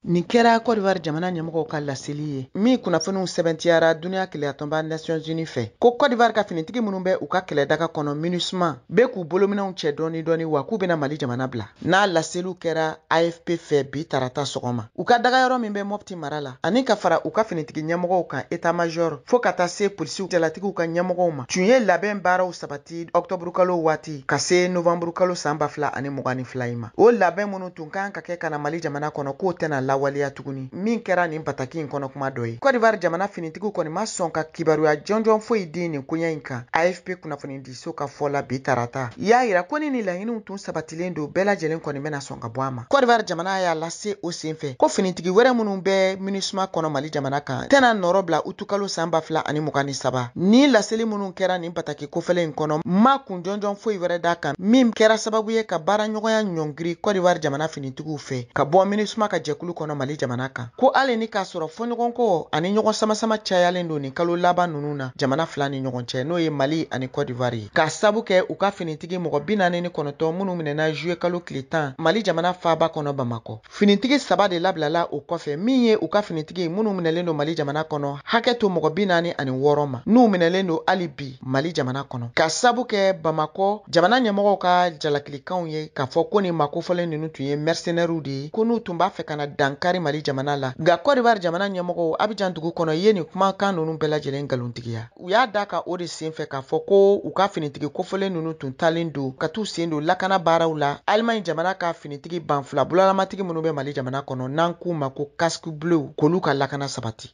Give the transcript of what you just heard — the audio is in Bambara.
Nin kɛra Côte d'Ivoire jamana ɲɛmɔgɔw ka laseli ye min kunnafoniw sɛbɛntiyara duniya kelenyatɔnba Nations Unies fɛ, ko Côte d'Ivoire ka finitigi minnu bɛ u ka kɛlɛdaga kɔnɔ MINUSMA bɛ k'u bolominɛw cɛ dɔɔni dɔɔni, wa k'u bɛna Mali jamana bila. N'a laseliw kɛra AFP fɛ bi tarata sɔgɔma, u ka dagayɔrɔ min bɛ Mopti mara la, ani ka fara u ka finitigi ɲɛmɔgɔw kan état major fo ka taa se polisiw jalatigiw ka ɲɛmɔgɔw ma, tun ye labɛn baaraw sabati ɔkutɔburukalo waati ka se novanburukalo san 2022 in ma. O labɛn minnu tun kan ka kɛ ka na Mali jamana kɔnɔ, k'o tɛna lawaleya tuguni, min kɛra nin bataki in kɔnɔ kuma dɔ ye. Côte d'Ivoire jamana finitigiw kɔni ma sɔn ka kibaruya jɔnjɔn foyi di nin koɲɛ in kan. AFP kunnafonidiso ka fɔ la bi tarata y'a yira ko ni nin laɲiniw tun sabatilen don, bɛɛ lajɛlen kɔni bɛna sɔn ka bɔ a ma. Côte d'Ivoire jamana y'a lase o senfɛ ko finitigi wɛrɛ minnu bɛ MINUSMA kɔnɔ Mali jamana kan tɛna nɔrɔ bila utukalo san 2023. Ni laseli minnu kɛra nin bataki kofɛlen in kɔnɔ ma kun jɔnjɔn foyi wɛrɛ d'a kan min kɛra sababu ye ka baaraɲɔgɔnya ɲɔngiri Côte d'Ivoire jamana finitigiw fɛ ka bɔ MINUSMA ka jɛkulu kɔnɔ Mali jamana kan, ko hali ni k'a sɔrɔ fɔɲɔgɔnkɔ ani ɲɔgɔn samasama cayalen don nin kalo laban ninnu na jamana fila ni ɲɔgɔn cɛ, n'o ye Mali ani Côte d'Ivoire ye, k'a sabu kɛ u ka finitigi mɔgɔ 49 minnu minɛna juillet kalo tile 10 Mali jamana faaba kɔnɔ Bamakɔ. Finitigi 3 de labilala o kɔfɛ, min ye u ka finitigi minnu minɛlen don Mali jamana kɔnɔ hakɛ to mɔgɔ 46 ma, n'u minɛlen don hali bi Mali jamana kɔnɔ, k'a sabu kɛ Bamakɔ jamana ɲɛmɔgɔw ka jalakilikanw ye k'a fɔ ko nin maa kofɔlen ninnu tun ye mercenaires de ye, ko n'u tun b'a fɛ ka na dankari Mali jamana la. Nka Côte d'Ivoire jamana ɲɛmɔgɔw Abidjan dugu kɔnɔ ye nin kumakan ninnu bɛɛ lajɛlen nkalontigiya. U y'a da ka o de senfɛ k'a fɔ ko u ka finitigi kofɔlen ninnu tun talen don ka t'u sen don lakana baaraw la Allemagne jamana ka finitigi banfula bulalamatigi minnu bɛ Mali jamana kɔnɔ, n'an k'u ma ko casque bleu, k'olu ka lakana sabati.